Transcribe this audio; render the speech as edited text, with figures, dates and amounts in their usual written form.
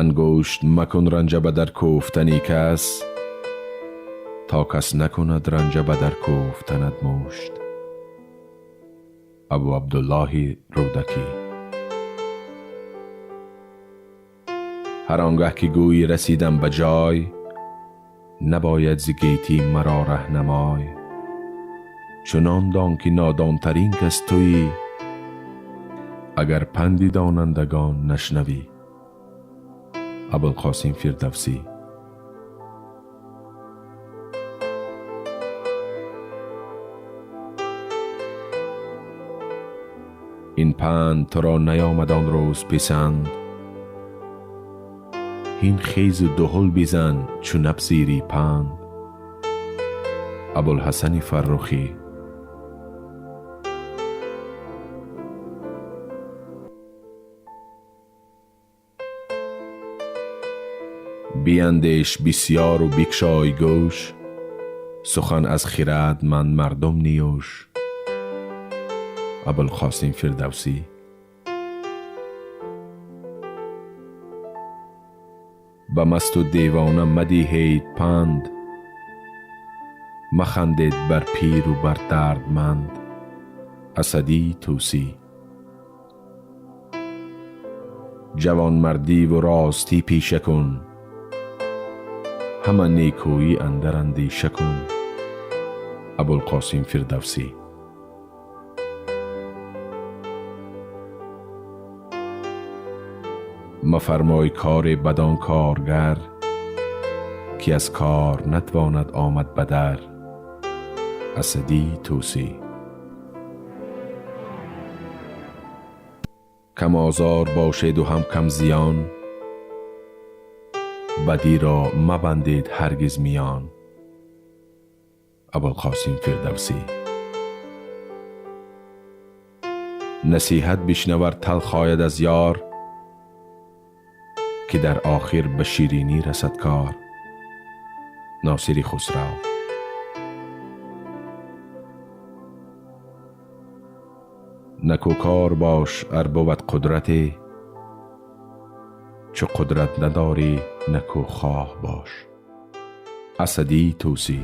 Ангушт макун ранҷа ба дар кӯфтани кас, то кас накунад ранҷа ба дар кӯфтанат мушт. Абу Абдуллоҳи Рӯдакӣ. Ҳар он гаҳ ки гӯйӣ расидам ба ҷой, набояд зи гетӣ маро раҳнамой. Чунон дон ки нодонтарин кас туӣ, агар панди донандагон нашнавӣ. Абулқосим Фирдавсӣ. Ин панд туро наёмад он рӯз писанд, ҳин хезу дуҳул бизан чу напазирӣ панд. Абулҳасани Фаррухӣ. Биандеш бисёру бикшой гӯш, сухан аз хирадманд мардум ниюш. Абулқосим Фирдавсӣ. Ба масту девона мадиҳед панд, махандед бар пиру бар дардманд. Асадӣ Тӯсӣ. Ҷавонмардиву ростӣ пеша кун, ҳама некӯӣ андар андеша кун. Абулқосим Фирдавсӣ. Мафармой коре бадон коргар, ки аз кор натвонад омад ба дар. Асадӣ Тӯсӣ. Кам озор бошеду ҳам кам зиён, бадиро мабандед ҳаргиз миён. Абулқосим Фирдавсӣ. Насиҳат бишнавар талх ояд аз ёр, ки дар охир ба ширинӣ расад кор. Носири Хусрав. Накӯкор бош ар бувад қудрате, чу қудрат надорӣ накӯхоҳ бош. Асадӣ Тӯсӣ.